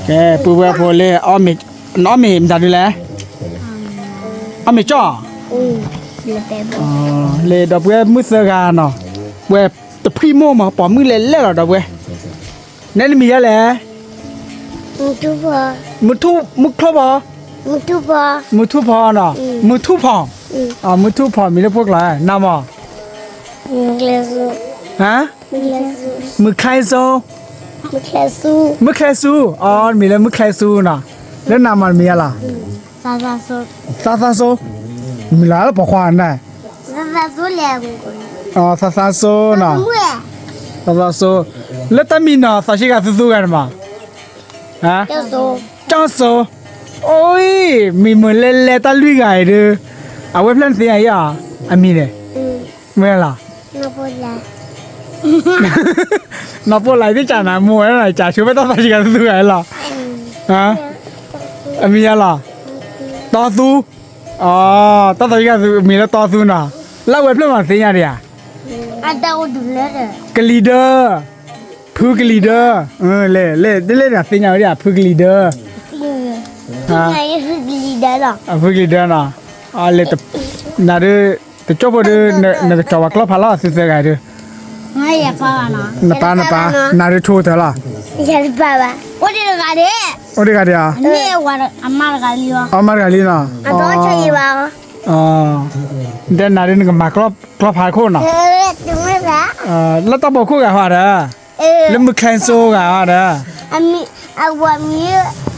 ကဲ ပုၢ်ဝဲၢ်ဖိလၢ နအီၣ်မ့ၤမတၤဒုလဲၣ်, အီၣ်မ့ၤကၠီၣ်, လၢဒီပုၢ်ဝဲၢ်မုၢ်သၢဂၤနီၤ, ဝဲတဖှံမိၢ်မး ပိာ်မုၣ်လဲၤလဲၣ်လီၤ ဒီပုၢ်ဝဲၢ်, နဲနမံၤယါလဲၣ်, မုၢ်ထူၣ်ဖီ, မုၢ်ထူၣ်ဖီနီၤ, မုၢ်ထူၣ်ဖီ, မုၢ်ထူၣ်ဖီ မံၤလၢဖိကျိာ် နမၤ ဟါ, မုၢ်ချဲစိ, မုၢ်ချဲစိ, အီ မံၤလၢမုၢ်ချဲစိနီၤ, လၢနမၤတမံၤယါလီၤ, သးသးစိ, မံၤလၢပိာ်ခွါန့ၣ်, သးသးစိနီၤ, သးသးစိ, လၢတၢ်မံၤနီၤ သးဆံးဂၤသူသူဂၤန့ၣ်မး ကၠီၣ်စိ, အိ မံၤမုာ်လဲၤလဲၤတၢ်လွံၢ်ဂၤအံၤဒီး, အဝဲဖျၢၣ်နသ့ၣ်ညါအံၤဧါ, အမံၤန့ၣ်, မ့ၢ်လီၤ, နီၢ်ပိၢ်လၢ်သ့ၣ်ကနၤမိၢ်ဝဲ ကဆိးဖဲတၢ်သးဆံးဂၤသူသူဂၤလီၤ, အမံၤယါလီၤ, တီသူ, တၢ်သးဆံးဂၤသူမံၤလၢတီသူနီၤ, လၢအဝဲဖျၢၣ်မးသ့ၣ်ညါဒံးဧါ, ကလံၤဒၢ, ဖုကလံၤဒၢ, လဲၤလဲၤဒ်လဲၣ်ဒီးသ့ၣ်ညါဝဲဒၣ် ဖုကလံၤဒၢ, ဖုကလံၤဒၢနီၤ, နၤဒုး, တကၠိၣ်ဖိဒုး, နကစီၤပၤကျီၢ်ဖးလီၤသုသၢဂၤဒုး, နပၢ်နပၢ်, နၤဒုးထိၣ်တၢ်လီၤ, အိၣ်တဂၤဒံးဧါ, အမါတဂၤလံနီၤ, တဲနၤဒုးနကမၤကျီၢ်ဖးခိၣ်နီၤ, လၢတၢ်ပိာ်ခိၣ်ဂၤဟီဒီး, လၢမုၢ်ချဲစိဂၤဟီဒီး, အဝဲမံၤ